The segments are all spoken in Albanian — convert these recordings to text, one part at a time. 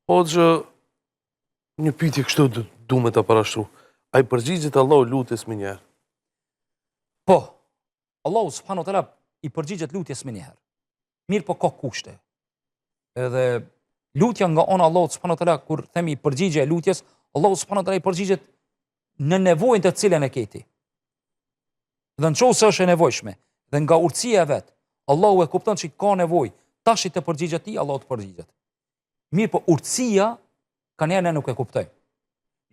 Hoxhë, një pyetje kështu du me ta parashtru. A i përgjigjet Allahu lutjes menjëherë? Po, Allahu subhanahu wa taala i përgjigjet lutjes menjëherë. Mirëpo ka kushte. Edhe lutja nga ana Allahu subhanahu wa taala kur themi përgjigje e lutjes, Allahu subhanahu wa taala i përgjigjet në nevojën të cilën e ke ti. Dhe në qoftë se është e nevojshme, dhe nga urtësia e vet, Allahu e kupton që ka nevojë, tashi të përgjigjet ti, Allahu të përgjigjet. Mirëpo urtësia, kanjëherë ne nuk e kuptojmë.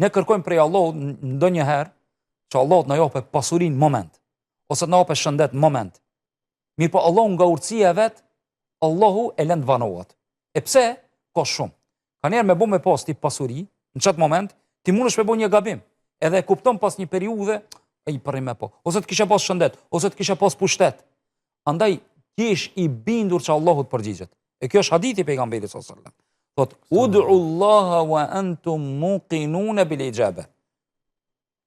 Ne kërkojmë prej Allahut ndonjëherë, që Allahu të na japë pasurinë moment, ose të na japë shëndet moment. Mirëpo Allahu nga urtësia e vet, Allahu e lën të vanohet. E pse? Ka shumë. Kanjëherë me bo me pas ti pasuri, në qat moment, ti mundesh me bo një gabim. Edhe e kupton pas një periudhe, e i përri me po. Ose të kisha pas shëndet, ose të kisha pas pushtet. Andaj, të jesh i bindur që Allahu të përgjigjet. E kjo është hadithi i pejgamberit sallallahu alajhi wasallam. Thot, ud'u Allaha wa antum muqinun bil ijaba.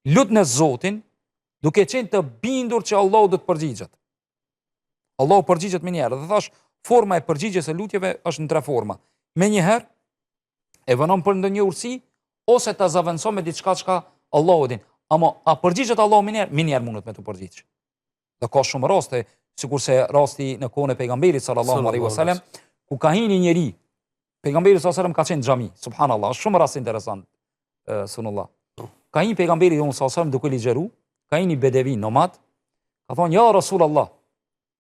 Lutne Zotin, duke qenë të bindur që Allahu do të përgjigjet. Allahu përgjigjet menjëherë. Dhe thash, forma e përgjigjes së lutjeve është në tre forma. Menjëherë, e vonon për ndonjë urtësi, ose ta zavendëson me diçka çka Allahu din. Ama, a përgjigjet Allahu menjëherë? Menjëherë mundet me t'u përgjigj. Dhe ka shumë raste, sikurse rasti në kohën e pejgamberit sallallahu alaihi wasallam, ku ka hi një njeri, pejgamberi sallallahu alaihi wasallam ka qenë në xhami, subhanallahu, është shumë rast interesant, sunullah. Po. Ka hi pejgamberi jonë sallallahu alaihi wasallam duke ligjëru, ka hi një bedevi nomad, ka thonë ja Rasulullah,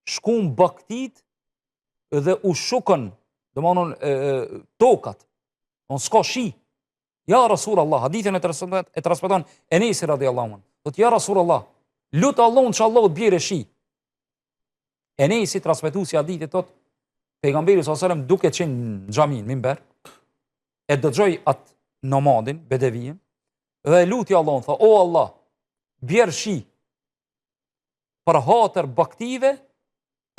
shkun bagëtitë dhe u shukën, domethonë tokat, on s'ka shi, Ja Rasul Allah, hadithin e transmeton, e transmeton Enesi radiallahu anhu. Thot ja Rasul Allah, lut Allahun që Allahu të bjerë shi. Enesi transmetuesi i hadithit thot pejgamberi sallallahu alajhi wasallam duke qenë në xhami në minber, e dëgjoi atë nomadin, bedevin, dhe e luti Allahun, tha, o Allah, bjer shi për hatër bagëtive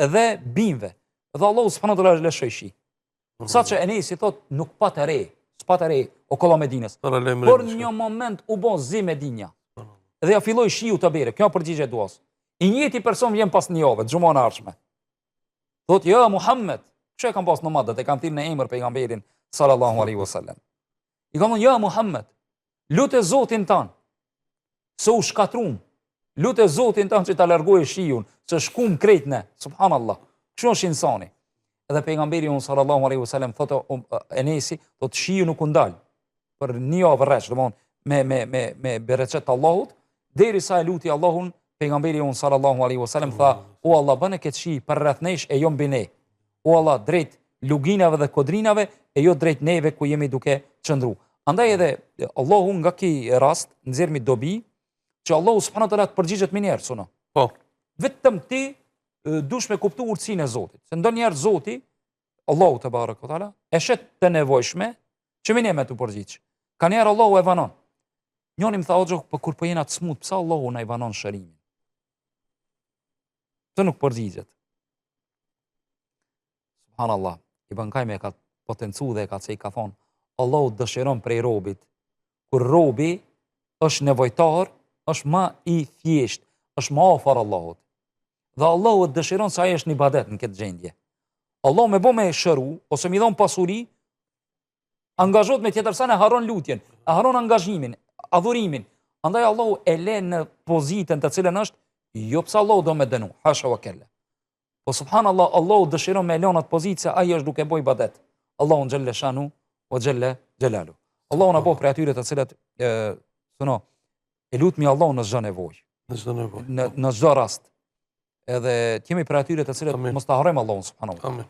dhe bimëve. Dhe Allahu subhanahu wa taala lëshoi shi. Mhm. Sa që Enesi thot nuk pat re, s'pat re okolla Medinës. Por një moment u bë zi Medinja. Dhe ja filloi shiu të bjerë. Kjo përgjigje e duas. I njëjti person vjen pas një jave, xhuman e ardhshme. Thot ja Muhammed, çe kanë pas nomadët, e kanë thirrë në emër pejgamberin sallallahu alaihi wasallam. I ka thënë ja Muhammed, Lute Zotin tan, se u shkatrum. Lute Zotin tan që ta largojë shiun, se shkum krejt ne. Subhanallah. Kështu është insani. Edhe pejgamberi jonë sallallahu alaihi wasallam thotë Enesi, thotë shiu nuk u ndal për një javë rresht, domthon me me me me bereqet të Allahut, derisa e luti Allahun, pejgamberi jonë sallallahu alaihi wasallam tha, o Allah bëne këtë shi përreth nesh e jo mbi ne. O Allah drejt luginave dhe kodrinave e jo drejt neve ku jemi duke qëndru. Andaj edhe Allahu nga ky rast nxjerrmi dobi që Allahu subhanahu wa taala të përgjigjet menjëherë suno. Po. Vetëm ti dush me kuptu urtësinë e Zotit. Se ndonjëherë Zoti, Allahu tebareke ve teala, e sheh të nevojshme që menjëherë me t'u përgjigj. Kanjëherë Allahu e vanon. Njoni më tha hoxhë, po kur po jena të smut, pse Allahu na i vanon shërimin? Pse nuk përgjigjet? Subhanallah, Ibn Kajimi e ka potencu dhe e ka cek, ka thonë, Allahu dëshiron prej robit, kur robi është nevojtar, është ma i thjesht, është ma afër Allahut. Dhe Allahu dëshiron se ai është në ibadet në këtë gjendje. Allahu me bo me shëru, ose me i dhonë pasuri, angazhohet me tjetër sen e harron lutjen, e harron angazhimin, adhurimin. Andaj Allahu e le në pozitën të cilën është, jo pse Allahu do me dënu, hasha wa kella. Po subhanallah, Allahu dëshiron me e lënë atë pozitë se ai është duke bo ibadet. Allahun xhelle shanuhu wa xhelle xhelaluhu. Allahu na bëftë prej atyre të cilët e suno e lutmi Allahun në çdo nevojë. Në çdo nevojë. Në në çdo rast. Edhe të jemi prej atyre të cilët mos ta harrojmë Allahun subhanahu. Amin.